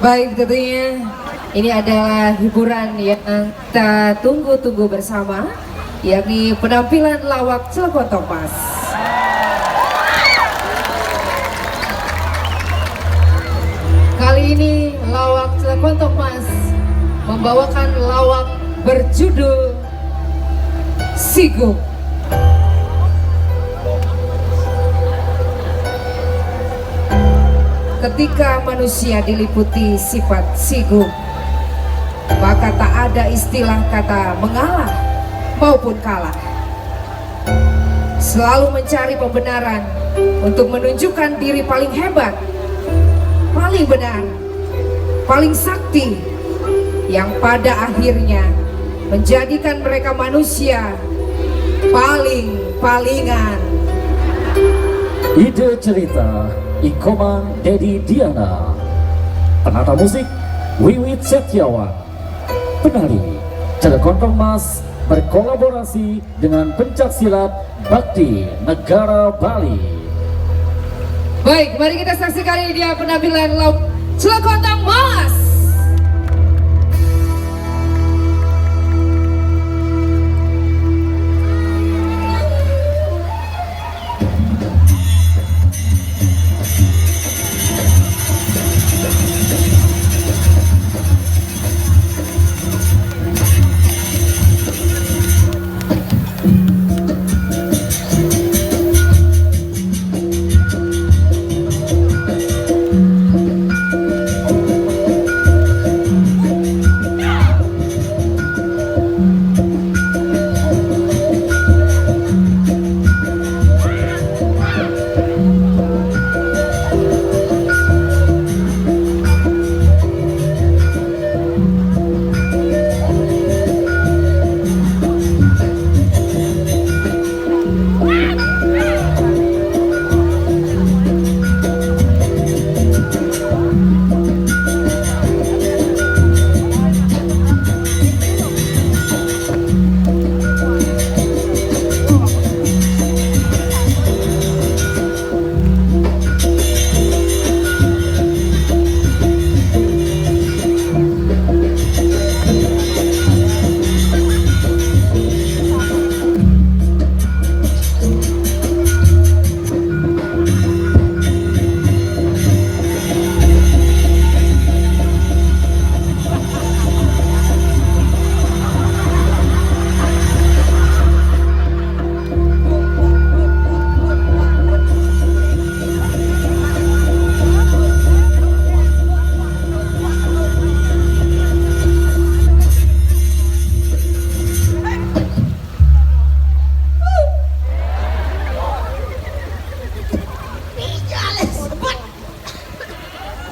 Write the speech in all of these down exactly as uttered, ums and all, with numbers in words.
Baik, tentunya ini adalah hiburan yang kita tunggu-tunggu bersama, yakni penampilan lawak Celekontong Mas. Kali ini lawak Celekontong Mas membawakan lawak berjudul Sigu. Ketika manusia diliputi sifat sigu, maka tak ada istilah kata mengalah maupun kalah. Selalu mencari pembenaran untuk menunjukkan diri paling hebat, paling benar, paling sakti, yang pada akhirnya menjadikan mereka manusia paling-palingan. Ide cerita Ikoman Dedi Diana. Penata musik Wiwit Setiawan. Penari Celekontong Mas berkolaborasi dengan pencak silat Bakti Negara Bali. Baik, mari kita saksikan ini dia penampilan lawak Celekontong Mas.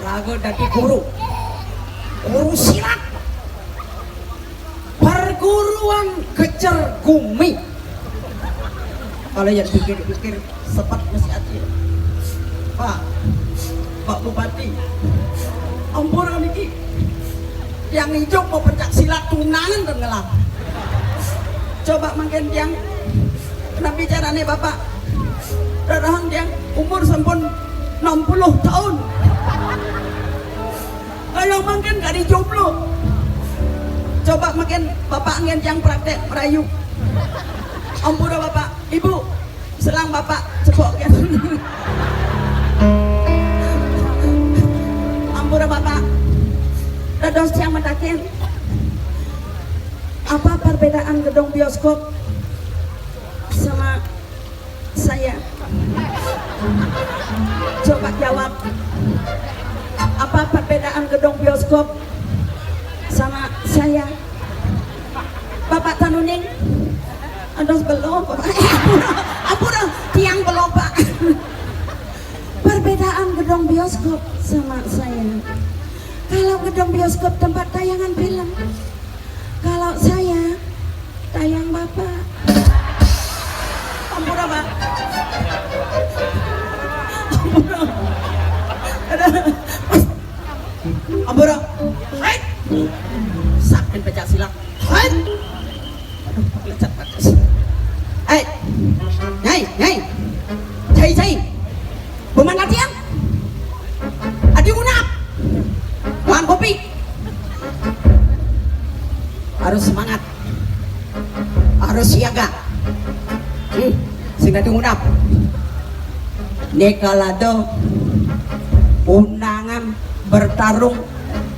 Raga dadi guru. Guru silat. Perguruan Kejer Gumi. Kalau yang pikir-pikir, sepet mesti hati. Pak, Pak Bupati, ampun niki. Yang ijo mau pencak silat tunangan dan ngelah. Coba mangkin yang nabi carane Bapak. Dadahang yang umur sampun enam puluh tahun. Kalau mangkin kari jomblo. Coba mangkin Bapak ngen yang praktek merayu. Ampura Bapak, Ibu, selang Bapak, cepok ya. Ampura Bapak. Dados yang mataken. Apa perbedaan gedung bioskop sama saya? Coba jawab. Apa perbedaan gedung bioskop sama saya? Bapak Tanuning? Aduh, belum. Ampun, ampun, tiang belum, Pak. Perbedaan gedung bioskop sama saya. Kalau gedung bioskop tempat tayangan film, kalau saya tayang Bapak. Ampura, Pak. Ampura. Ampura. Hai. Sakin pecah silat. Hai. Aduh, lecet bagus. Hai. Nyai, nyai. Cai, cai. Buman latihan. Adi unap. Wan Harus semangat, harus siaga. Hmm, sing dadi ngudap. Né kalada undangan bertarung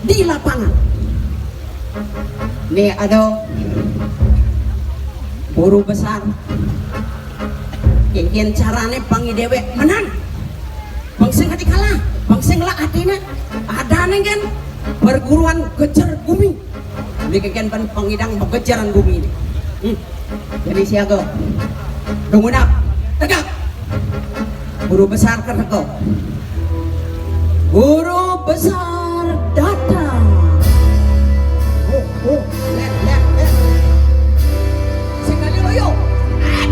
di lapangan. Né ada guru besar. Kénkén carané pang déwék menang. Bang sing ati kalah, bang sing lah atiné. Adané kan perguruan kejer gumi. Né kénkén pang pangidang begejeran gumi né. Hmm. Jadi siaga. Dungunap, tegap. Guru besar kerego. Guru besar datang. Oh, oh, lep, lep, lep. Sing kali loyo. Eh,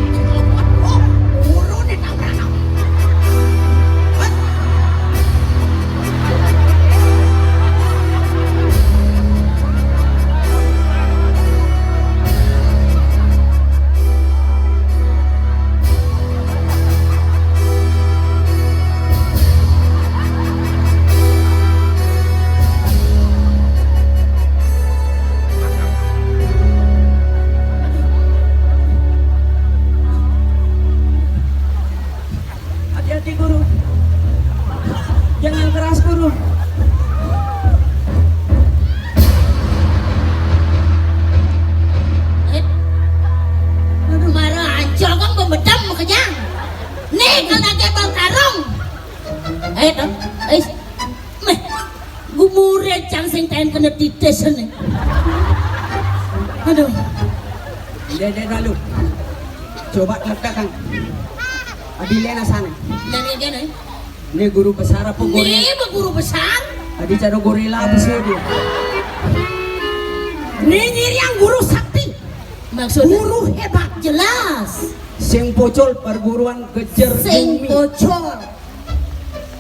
oh, guru né tau. Hati-hati, Guru. Jangan keras, Guru. Eh, aduh, marah aja, Kang, bemedam makanya. Nih, kan ada Bang Tarung. Eh, Tong, eh, meh, gumuré cang sing taén kena titis né. Aduh. Dé, dé, lalu. Coba kita, Kang. Adi lena sana. Dari dia nih. Ini guru besar apa gorila? Ini mah guru besar. Adi cara gorila apa sih dia? Ini nyiri yang guru sakti. Maksudnya? Guru hebat. Jelas. Sing pocol perguruan kejer sing bumi. Pocol.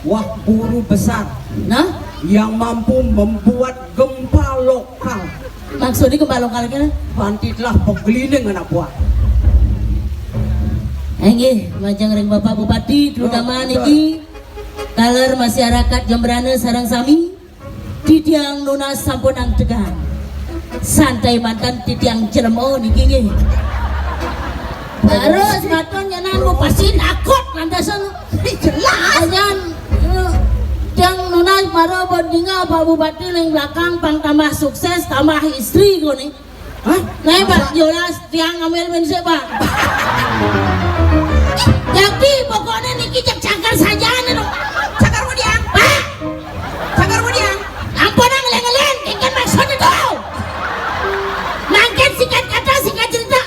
Wah, guru besar. Nah? Yang mampu membuat gempa lokal. Maksudnya gempa lokal kan? Pantit lah pegeliling anak buah. Enggih, majeng ring Bapak Bupati, terutama, oh, betul, niki taler masyarakat Jembrana sareng sami. Titiang nunas sampun antegan. Santai manten titiang jelema niki nggih. Terus maton nyenan mu pasti takut lantasan. Jelas. Ajan, eh, tiang nunas mara bandinga Pak Bupati ning belakang pang tambah sukses, tambah istri kone. Hah? Nah, Pak, masa? Jelas tiang ngambil mensik, Pak. Jadi pokoknya niki cek cagar saja nih dong. Cagar mau diang. Pak. Cagar mau diang. Ampun, ngeleng-ngeleng, ikan maksudnya tuh. Mangkin singkat kata, singkat cerita.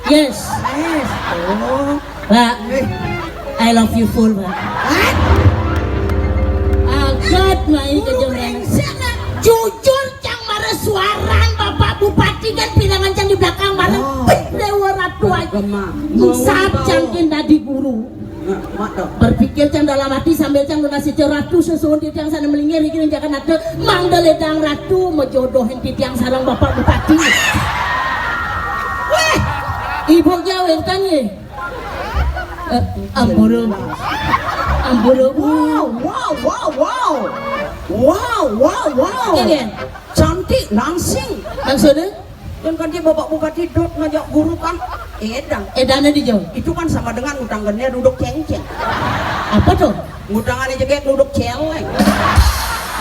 Yes. Yes. Oh. Pak, eh, I love you full, Pak. Hah? Agat mai. Guru kejembrana. Brengsek, nah. Jujur, cang mara suaran Bapak Bupati kan pirangan cang di belakang mara. Oh. Pih, Dewa Ratu aja. Gemah. Musab. Mau tahu. Cang kin dadi guru. Nah, mak dong. Berpikir cang dalam hati sambil cang lunasi ratu sesuhun titiang sana melingir iki ning jakan ada mangda ledang ratu mejodohin titiang sareng Bapak Bupati. Weh, ibu jawab tanya. Eh, ampura. Ampura. Wow, wow, wow, wow. Wow, wow, wow. Iya, iya. Cantik, langsing. Maksudnya? Dan kan dia Bapak Bupati dot ngajak guru kan. Edan. Edannya di jauh. Itu kan sama dengan ngutang gede duduk cengceng. Apa tuh? Ngutangannya jegek duduk celeng.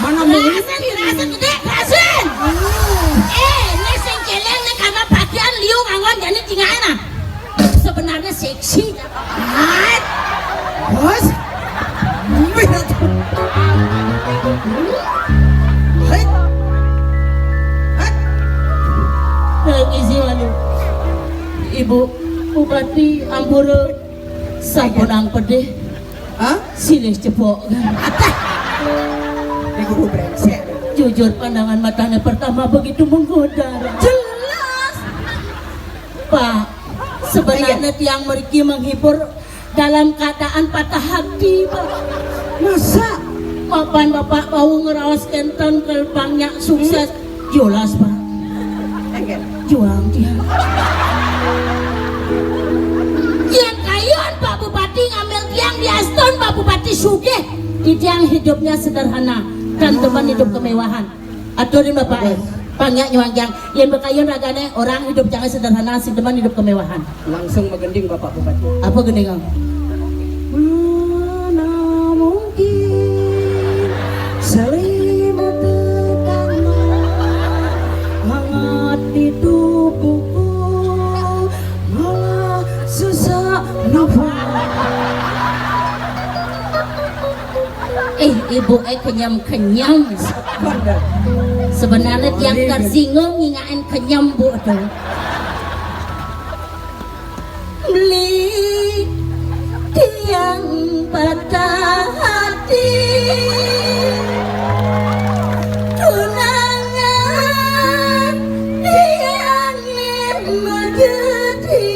Mana mungkin? Rasen, rasen, gede, rasen. Hmm. Eh, ini sing celeng nih karena pakaian liu nganggon jadi tinggalnya. Sebenarnya seksi. Hai. Bos. Hai. Hai. Permisi, waduh. Ibu Bupati, ampura, sampun ang pedih. Hah? Silih cepok. Ini guru brengsek. Jujur, pandangan matanya pertama begitu menggoda. Jelas. Pak, sebenarnya iya, tiang mriki menghibur dalam keadaan patah hati, Pak. Masa? Mapan Bapak wau ngraos kenten kelpangnya sukses. Hmm? Jelas, Pak. Enggak. Juang tiang. Yang kayun Pak Bupati ngambil tiang di Aston, Pak Bupati sugih. Di tiang hidupnya sederhana dan teman hidup kemewahan. Aturin Bapak. Bagus. Pangnya nyuang jang, yén bekayun ragané orang hidup jangan sederhana, sing demen hidup kemewahan. Langsung magending Bapak Bupati. Apa gending, Ang? Mana mungkin selimut tetangga hangat di tubuhku, malah sesak nafas. Eh, ibu eh kenyam-kenyam. Sebenarnya tiang tersinggung ngingain kenyam, Bu, tuh. Beli tiang patah hati, tunangan tiang magedi,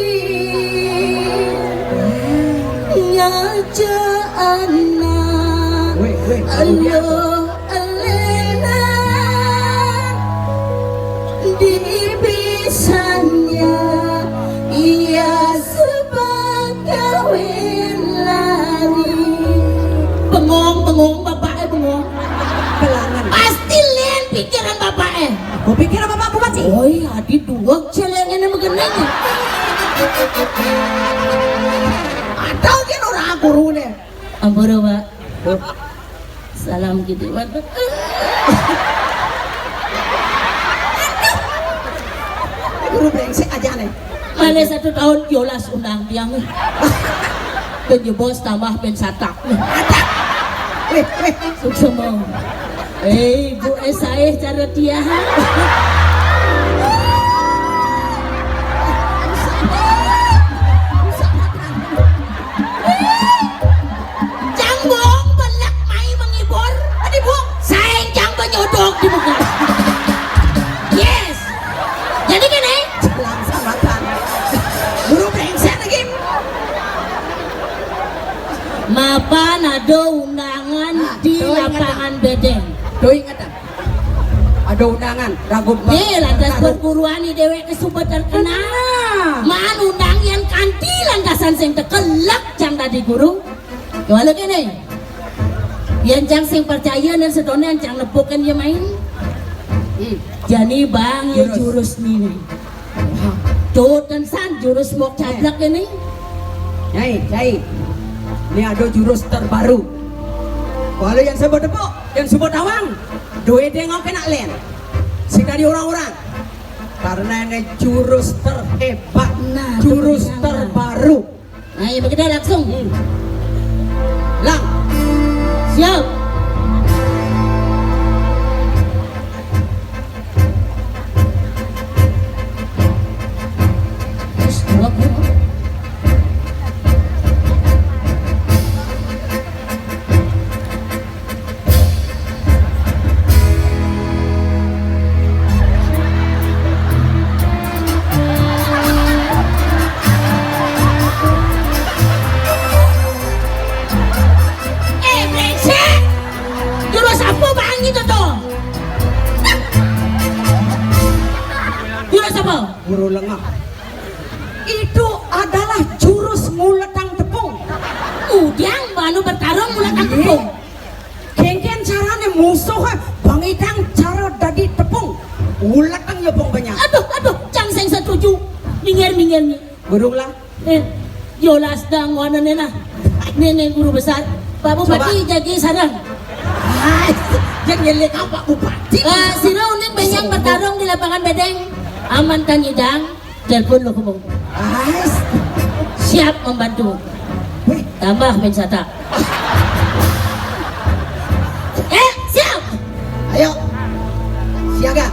ngajak anak. Weh, weh, ayo. Elena dipisahnya, ia sebab kawin lari. Bengong, bengong, bapaknya bengong. Kelangan. Pasti lain pikiran bapaknya. Aku pikir apa Pak Bupati? Oh iya, di dua celengan yang begini. Atau dia orang guru nih. Ampura, Pak. Salam gitu, Pak. Guru brengsek aja nih. Malih satu tahun yolas undang tiang. Ben jebos tambah ben satak. Weh, weh. Suksema. Eh, Bu, eh, saya cara dia. Cang bong, belak mai menghibur. Adi bong, saeng cang penyodok di muka. Yes. Jadi kene. Jalan sama kan. Guru brengsek lagi. Mapan ada undangan. Nah, di tuh ingat, lapangan Bedeng. Tuh ingat, ah. Ada undangan, ragu. Eh, lantas perguruan di dewek ke suba terkenal. Nah. Man undang yang kanti lantasan sing tekelak cang tadi guru. Kewala kene. Yan cang sing percaya dan sedone cang nepukin dia main. Hmm. Jani bang ya jurus. Jurus ni. Tuh, tensan jurus mok cablak ini. Nyai, nyai. Ini ada jurus terbaru. Kalau yang sebut tepuk, yang sebut tawang, dua dengok kena len. Sing dari orang-orang. Karena ini jurus terhebat, nah, jurus terbaru. Nah, ya begitu langsung. Hmm. Lang. Siap. Terus dua guru. Eh, brengsek! Jurus apa bang itu tuh? Jurus apa? Guru lengah. Itu adalah jurus nguletang tepung. Udiang manu bertarung nguletang tepung. Kengken carane musuh bang idang cara dadi tepung. Nguletang ya bang banyak. Aduh, aduh, cang sing setuju. Minggir, minggir, minggir. Guru lah. Eh, yolas dang wana nena. Nenek guru besar. Pak Bupati jagi sarang. Hai, yang nyelik apa Bupati? Eh, sira uning benyang bertarung di lapangan Bedeng. Aman kan idang? Telepon lo kemong. Ais. Siap membantu. Wih. Tambah ben satak. Eh, siap. Ayo. Siaga.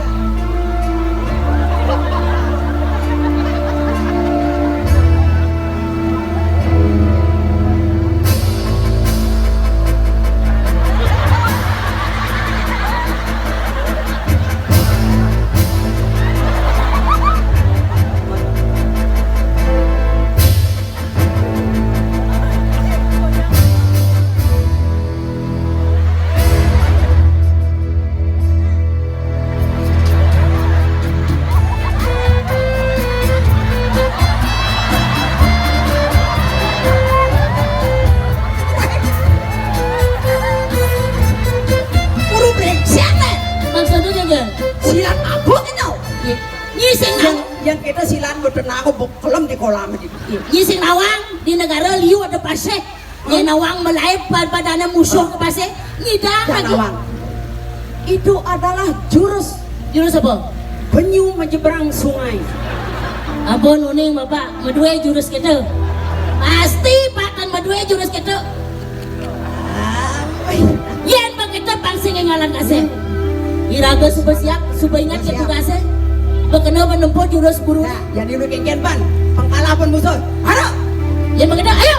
Yang kita silan betul aku bekelem di kolam di. Nyi sing nawang di negara liu ada pasir. Nyi nawang melaib pad-, padane musuh ke pasir. Nyidang lagi. Nawang. Itu adalah jurus. Jurus apa? Penyu menyeberang sungai. Ampun uning Bapak, medue jurus kita. Pasti Pak tan medue jurus kita. Yen begitu pang sing ngalan kasih. Iraga suba siap, suba ingat ke tugasnya. Bekena menempuh jurus buru. Nah, jadi lu kengken pan, pengkalapan musuh. Haro. Yen begitu, ayo.